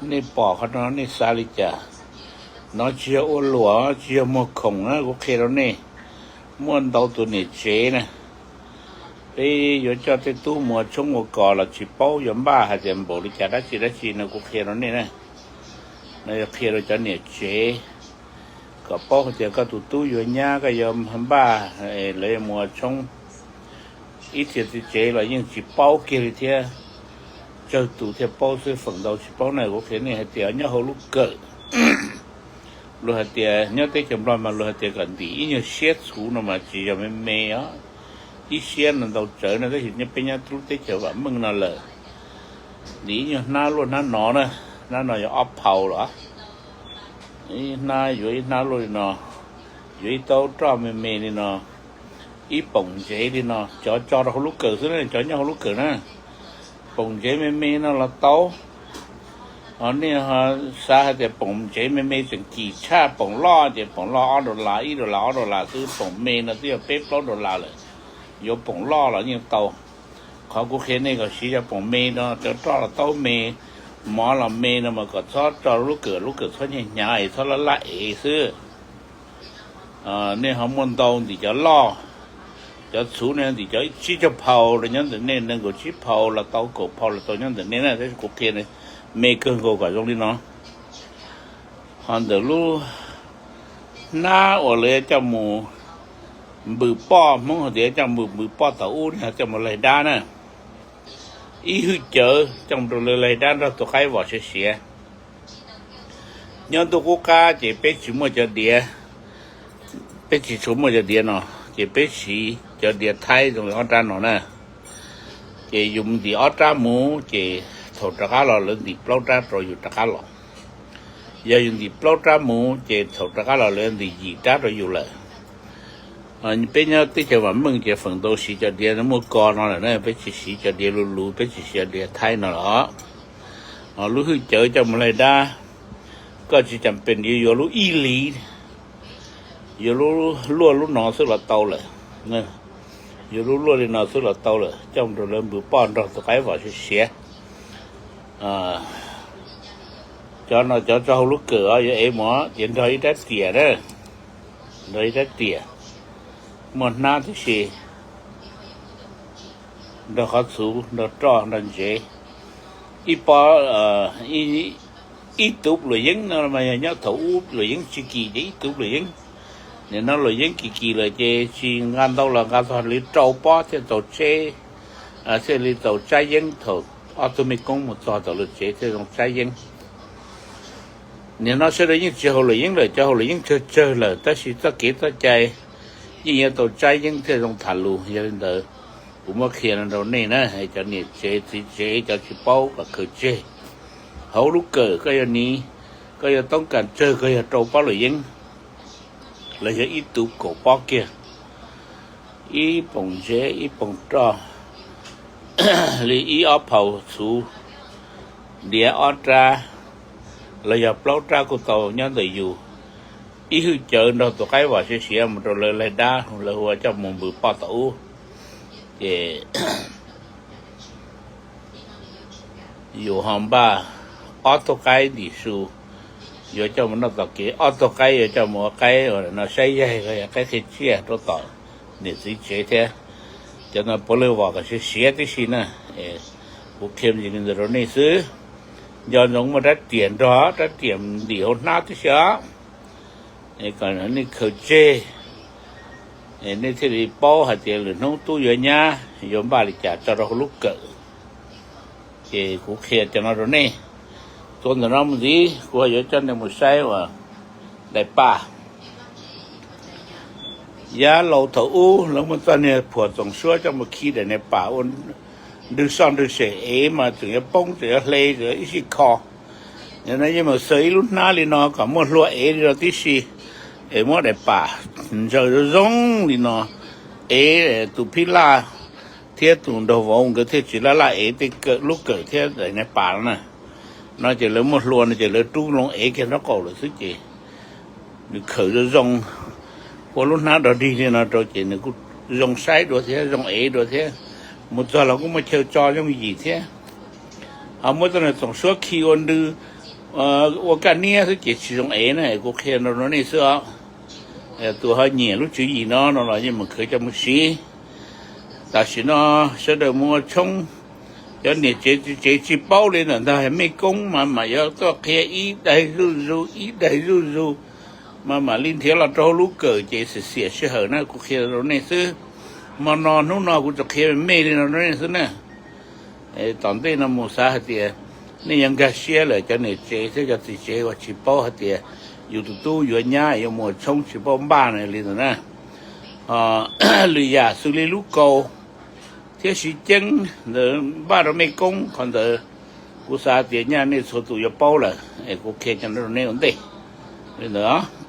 Nej pom qhov no nej xav li cas? No tsis yog ua luam, tsis yog muag khoom na, kuv qhia rau nej. Muaj ntau tus niam tsev na, peb yuav coj tej tub mus ua tshoob ua kos los tsis paub yuav npaj hais tias npaum li cas dab tsi dab tsi no, kuv qhia rau nej na. No yog qhia rau cov niam tsev kom paub hais tias koj tus tub yuav nyab koj yuav npaj, lawv yuav mus ua tshoob. Ib txhia txiv tsev los yeej tsis paub kiag li thiab, tsawg tus thiaj paub xwb, feem ntau tsis paub na. Kuv qhia nej hais tias nyob hauv lub kawm, luag hais tias nyob teb chaws Nplog mas luag hais tias kom ntim ib nyuag siab txhuv no mas tsis yog me me os, ib siab no ntau tsawv no, tab sis nyob peb nyob lub teb chaws vam meej no lawm, ntim ib nyuag hnab luaj hnab no na, hnab no yog ob phau los, ib hnab yuav ib hnab luaj li no, yuav ib taub roj me me li no, ib poom ntsev li no, cov tso rau hauv lub kawm xwb na, cov nyob hauv lub kawm na. Poom ntsev me me no los tau. Ho nej xav hais tias poom ntsev me me tseem kim tshaj poom loj ces poom loj ob dollar, ib dollar ob dollar xwb, poom me no twb yog peb plaub dollar lawm. Yuav poom loj los yeej tau. Qhov kuv qhia nej kom siv cov poom me no, cov roj los taub me, mov los me no mas kom txhob tso lub kawm, lub kawm txhob hnyav hnyav es txhob laj laj ev xwb. Nej ho muaj ntau ntim cov loj, cov txhuv nej ntim cov tsib caug phau los nyob ntawm nej, nees nkaum tsib phau los tau, kaum phau los tau nyob ntawm nej na, tab sis kuv qhia me kawg nkaus kom zoo li no. Ho ntawm lub hnab uas lawv coj mus npws poj, Hmoob hais tias coj mus npws poj thaum ub, ho coj mus laig dab na. Ib hwj cawv coj mus rau lawv laig dab nrog tus qaib vom siav siav. Nyob ntuj qub qab ces peb tsis muaj cov diav, peb tsis tshua muaj cov diav no, ces peb siv cov diav Thaib zoo li ob rab no na. Ces yus ntim ob rab mus ces thaum rov qab los lawv ntim plaub rab rau yus rov qab los. Yog yus ntim plaub rab mus ces thaum rov qab los lawv ntim yim rab rau yus lawm. Peb nyob teb chaws vam meej ces feem ntau siv cov diav muaj ko no lawm na, peb tsis siv cov diav luv luv, peb tsis siv cov diav Thaib no lawm. Lub hwj cawv coj mus laig dab, koj tsis tas pes yuav lub ib hlis, yuav lub luaj lub no xwb los tau lawm. Yuav lub luaj li no xwb los tau lawm, coj mus rau lawv npws poj nrog tus qaib vom siav siav. Cov no cov tso hauv lub kawm os, yuav ev mus ces nrog ib rab riam na, nrog ib rab riam, muaj hnab tib si, nrog qhov txhuv, nrog roj, nrog ntsev. Ib pob, ib tub luam yeeb no mas yog nyob thaum ub luam yeeb tsis kim ces ib tub luam yeeb. Nim no luam yeeb kim kim lawm ces tsis nqa ntau los nqa txog li rau pob thiaj tau tseb, thiaj li tau tsab yeeb thaum ob tug mej koob mus txog tom lawv tsev thiaj zoo tsab yeeb. Nim no sawv daws yeej tsis haus luam yeeb lawm, cov haus luam yeeb tsawg tsawg lawm, tab sis txoj kev txoj cai yeej yuav tau tsab yeeb thiaj zoo tham lus. Yog li ntawd, kuv muab qhia no rau nej na, cov niam tsev txiv tsev cov tsis paub kom khaws tseg. Hauv lub kawm koj yuav niv, koj yuav toob kas tsawg koj yog rau pob luam yeeb los yog ib tub kaum pob kiag, ib poom ntsev, ib poom roj, li ib ob phaus txhuv, diav ob rab los yog plaub rab kuj tau nyob ntawm yus. Ib hwj cawv nrog tus qaib vam siav siav mus rau lawv laig dab, lawv hu ua coj mus npws poj tom ub, ces yus ho npaj ob tug qaib ntim su, yuav coj mus noj tom kev, ob tug qaib yuav coj mus ua qaib no saib yaig los yog qaib qhia tsiaj rau tom niam txiv tsev thiab. Cov no puav leej vom kom siav siav tib si na. Kuv qhia me ntsis li ntawd rau nej xwb. Nco ntsoov muaj rab riam nrog, rab riam ntim hauv hnab tib si os, kom nej khaws tseg, nej thiaj li paub hais tias lwm hnub tub yuav nyab yuav npaj li cas tso rau hauv lub kawm. Ces kuv qhia cov no rau nej. Txuas ntawm no mus ntxiv kuv ho yuav coj nej mus saib uas daim pam. Yav laus thaum ub lawv muaj txoj niag phuam txoom suab coj mus khi daim niag pam ua nrwg soj nrwg sem ev mas tseem yuav poob, tseem yuav hle, tseem yuav ib sij kho. Nim no yeej mus xaws ib lub hnab li no kom muaj hlua ev li no tib si, es muab daim pam ntsaws zoo zoo li no, ev tus phij laj thiab tus nraug vauv nkawd thiaj tsis laj laj ev tej lub kawm thiab daim niag pam no na. No ces lawv muaj hlua no ces lawv rub loo ev kiag nraub qaum lawm xwb ces nws khawm zoo zoo, ua lub hnab dog dig li no rau ces nws kuj zoo saib dua thiab zoo ev dua thiab, mus txog los kuj muaj chaw tso yooj yim thiab. Ho muab txoj niag txoom suab khi ua nrwg ua kaj niab xwb ces tsis zoo ev na, kuv qhia rau nej xwb os. Tus ho nyiam lub tswv yim no no los yeej mus khwv coj mus siv. Tam sim no sawv daws mus ua tshoob, cov niam tsev tsev tsis paub li ntawm ntag, mej koob mas mam yuav tuaj qhia ib daim zuj zus ib daim zuj zus, mas mam li nrhiav los rau hauv lub kawm ces xiam xiam sij hawm na, kuv qhia rau nej xwb. Hmo no hnub no kuv tsuas qhia me me li no rau nej xwb na. Tom ntej no mus xav hais tias nej yuav nkag siab lawm, cov niam tsev thiab cov txiv tsev uas tsis paub hais tias yus tus tub yuav nyab yuav mus ua tshoob tsis paub npaj na li ntawd na. Lwm yam xws li lub kaus thiab siv ceeb ntawd npaj rau mej koob qhov ntawd, kuv xav tias nyaj nej txhua tus yuav paub lawm es kuv qhia cov no rau nej ua ntej li ntawd.